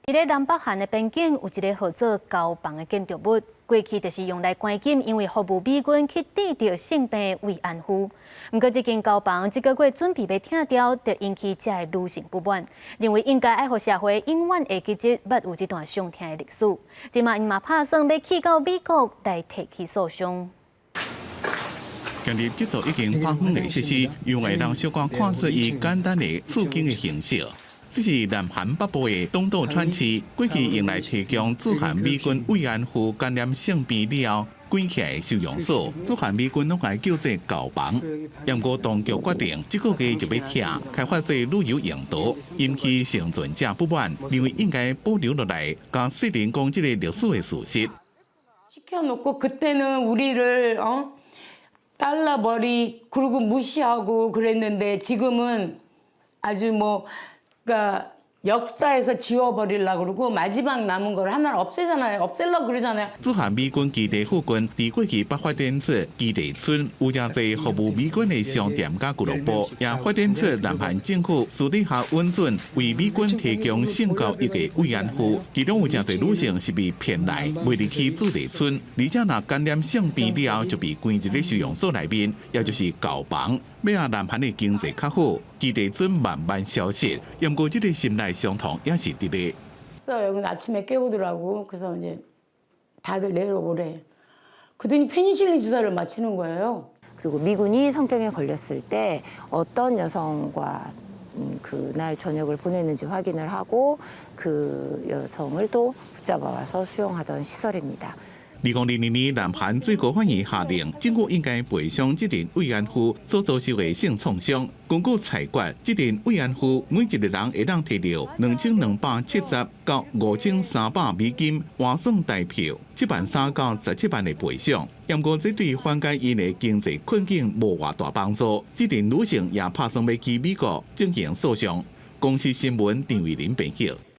佇咧南北韓的邊境有一个號做牢房的建築物，過去就是用來關禁因為服務美軍去得著性病的慰安婦。毋過這間牢房這个月準備欲拆掉，就引起遮的女性不滿，認為應該愛予社會永遠會記得捌有這段傷痛的歷史。這馬𪜶嘛拍算欲去到美國來提起訴訟。建立這座已經荒廢的設施，讓外人小可看出伊簡單的處境的形式。這是南韓北部的東豆川市，過去用來提供駐韓美軍慰安婦感染性病了後關起來的收容所，駐韓美軍攏共叫做牢房。毋過當局決定，這個月就欲拆，開發做旅遊用途，引起倖存者不滿，認為應該保留落來，共世人講這個歷史的事實。 시켜놓고 그때는 우리를 어 잘라버리 그리고 무시하고 그랬는데 지금은 아주 뭐 그러니까 역사에서 지워버리려고 그러고 마지막 남은 걸 하나를 없애잖아요. 없애려고 그러잖아요. 駐韓美軍基地附近，佇過去捌發展出基地村，有誠濟服務美軍的商店佮俱樂部，也發展出南韓政府私底下允准為美軍提供性教育的慰安婦，其中有誠濟女性是被騙來賣入去駐地村，而且若感染性病了後就被關佇咧收容所內面，也就是牢房。尾仔南韓的經濟較好，基地村慢慢消失，毋過這个心內傷痛猶是佇咧。 여기 아침에 깨우더라고. 그래서 이제 다들 내려오래. 그더니 페니실린 주사를 맞히는 거예요. 그리고 미군이 성병에 걸렸을 때 어떤 여성과 그날 저녁을 보냈는지 확인을 하고 그 여성을 또 붙잡아 와서 수용하던 시설입니다. 2022年，南韓最高法院下令，政府應該賠償這陣慰安婦所遭受的性創傷。根據裁決，這陣慰安婦每一个人會當提著2270到5300美金換算台票，7萬3到17萬的賠償。毋過這對緩解𪜶的經濟困境無偌大幫助。這陣女性也拍算欲去美國進行訴訟。公視新聞陳慧琳編譯。